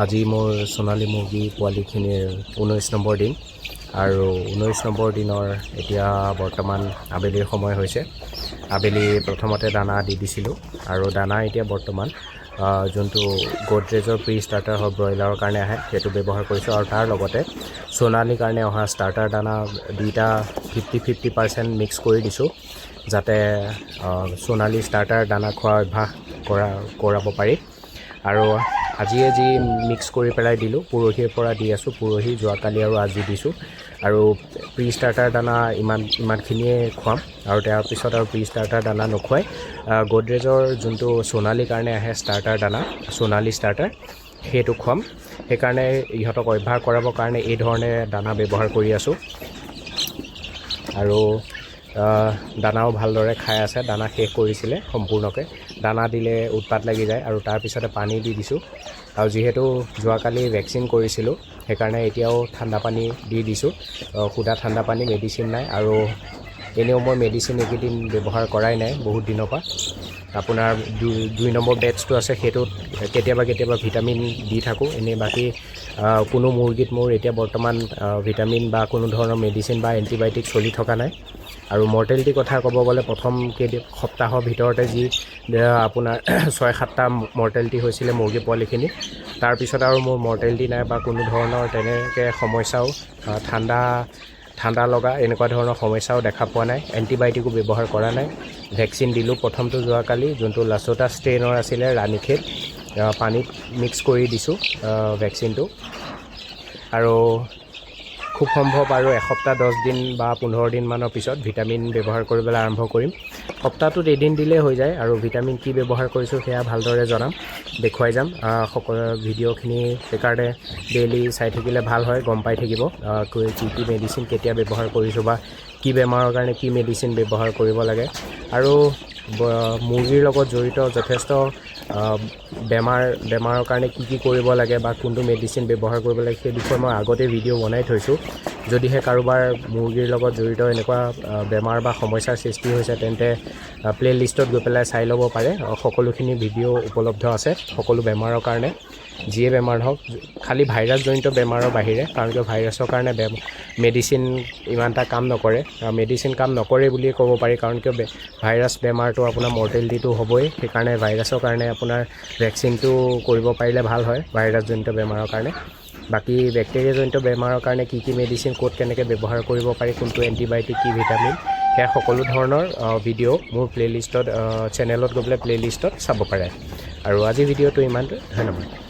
আজি মোৰ সোণালী মুৰ্গী পোৱালিখিনিৰ 19 নম্বৰ দিন আৰু 19 নম্বৰ দিনৰ এতিয়া বৰ্তমান আবেলিৰ সময় হৈছে। আবেলি প্ৰথমতে দানা দি দিছিলোঁ আৰু দানা এতিয়া বৰ্তমান যোনটো গডৰেজৰ প্ৰি ষ্টাৰ্টাৰ হওক, ব্ৰইলাৰৰ কাৰণে আহে, সেইটো ব্যৱহাৰ কৰিছোঁ আৰু তাৰ লগতে সোণালীৰ কাৰণে অহা ষ্টাৰ্টাৰ দানা দুইটা 50-50% মিক্স কৰি দিছোঁ, যাতে সোণালী ষ্টাৰ্টাৰ দানা খোৱা অভ্যাস কৰাব পাৰি। আৰু আজিয়ে যি মিক্স কৰি পেলাই দিলোঁ, পৰহিৰ পৰা দি আছোঁ, পৰহি, যোৱাকালি আৰু আজি দিছোঁ। আৰু প্ৰি ষ্টাৰ্টাৰ দানা ইমানখিনিয়ে খুৱাম আৰু তাৰপিছত আৰু প্ৰি ষ্টাৰ্টাৰ দানা নোখোৱাই গডৰেজৰ যোনটো সোণালীৰ কাৰণে আহে ষ্টাৰ্টাৰ দানা, সোণালী ষ্টাৰ্টাৰ, সেইটো খুৱাম। সেইকাৰণে ইহঁতক অভ্যাস কৰাবৰ কাৰণে এই ধৰণে দানা ব্যৱহাৰ কৰি আছোঁ। আৰু দানাও ভালদৰে খাই আছে। দানা শেষ কৰিছিলে সম্পূৰ্ণকৈ। দানা দিলে উৎপাত লাগি যায় আৰু তাৰপিছতে পানী দি দিছোঁ। আৰু যিহেতু যোৱাকালি ভেকচিন কৰিছিলোঁ, সেইকাৰণে এতিয়াও ঠাণ্ডা পানী দি দিছোঁ, সুদা ঠাণ্ডা পানী, মেডিচিন নাই। আৰু এনেও মই মেডিচিন এইকেইদিন ব্যৱহাৰ কৰাই নাই বহুত দিনৰ পৰা। আপোনাৰ দুই নম্বৰ বেটছটো আছে, সেইটোত কেতিয়াবা কেতিয়াবা ভিটামিন দি থাকোঁ। এনেই বাকী কোনো মুৰ্গীত মোৰ এতিয়া বৰ্তমান ভিটামিন বা কোনো ধৰণৰ মেডিচিন বা এণ্টিবায়'টিক চলি থকা নাই। আৰু মৰ্টেলিটিৰ কথা ক'ব গ'লে, প্ৰথম কেইদিন সপ্তাহৰ ভিতৰতে যি আপোনাৰ ছয় সাতটা মৰ্টেলিটি হৈছিলে মুৰ্গী পোৱালিখিনি, তাৰপিছত আৰু মোৰ মৰ্টেলিটি নাই বা কোনো ধৰণৰ তেনেকৈ সমস্যাও, ঠাণ্ডা ঠাণ্ডা লগা এনেকুৱা ধৰণৰ সমস্যাও দেখা পোৱা নাই। এণ্টিবায়'টিকো ব্যৱহাৰ কৰা নাই। ভেকচিন দিলোঁ প্ৰথমটো যোৱাকালি, যোনটো লাচোটা ষ্ট্ৰেইনৰ আছিলে ৰাণীখেত, পানীত মিক্স কৰি দিছোঁ ভেকচিনটো। আৰু খুব সম্ভৱ আৰু এসপ্তাহ 10 দিন বা 15 দিনমানৰ পিছত ভিটামিন ব্যৱহাৰ কৰিবলৈ আৰম্ভ কৰিম। সপ্তাহটোত এদিন দিলেই হৈ যায়। আৰু ভিটামিন কি ব্যৱহাৰ কৰিছোঁ, সেয়া ভালদৰে জনাম, দেখুৱাই যাম। সকলো ভিডিঅ'খিনি সেইকাৰণে ডেইলি চাই থাকিলে ভাল হয়, গম পাই থাকিব কি কি মেডিচিন কেতিয়া ব্যৱহাৰ কৰিছোঁ বা কি বেমাৰৰ কাৰণে কি মেডিচিন ব্যৱহাৰ কৰিব লাগে। আৰু মুৰ্গীৰ লগত জড়িত যথেষ্ট বেমাৰৰ কাৰণে কি কি কৰিব লাগে বা কোনটো মেডিচিন ব্যৱহাৰ কৰিব লাগে, সেই বিষয়ে মই আগতে ভিডিঅ' বনাই থৈছোঁ। যদিহে কাৰোবাৰ মুৰ্গীৰ লগত জড়িত এনেকুৱা বেমাৰ বা সমস্যাৰ সৃষ্টি হৈছে, তেন্তে প্লে' লিষ্টত গৈ পেলাই চাই ল'ব পাৰে। সকলোখিনি ভিডিঅ' উপলব্ধ আছে সকলো বেমাৰৰ কাৰণে, যিয়ে বেমাৰ নহওক, খালী ভাইৰাছজনিত বেমাৰৰ বাহিৰে। কাৰণ কিয়, ভাইৰাছৰ কাৰণে মেডিচিন ইমান এটা কাম নকৰে, মেডিচিন কাম নকৰে বুলিয়ে ক'ব পাৰি। কাৰণ কিয়, ভাইৰাছ বেমাৰটো আপোনাৰ মৰ্টেলিটিটো হ'বই। সেইকাৰণে ভাইৰাছৰ কাৰণে আপোনাৰ ভেকচিনটো কৰিব পাৰিলে ভাল হয় ভাইৰাছজনিত বেমাৰৰ কাৰণে। বাকী বেক্টেৰিয়াজনিত বেমাৰৰ কাৰণে কি কি মেডিচিন ক'ত কেনেকৈ ব্যৱহাৰ কৰিব পাৰি, কোনটো এণ্টিবায়'টিক, কি ভিটামিন, সেয়া সকলো ধৰণৰ ভিডিঅ' মোৰ প্লে'লিষ্টত, চেনেলত গৈ পেলাই প্লে'লিষ্টত চাব পাৰে। আৰু আজি ভিডিঅ'টো ইমানটোৱে। ধন্যবাদ।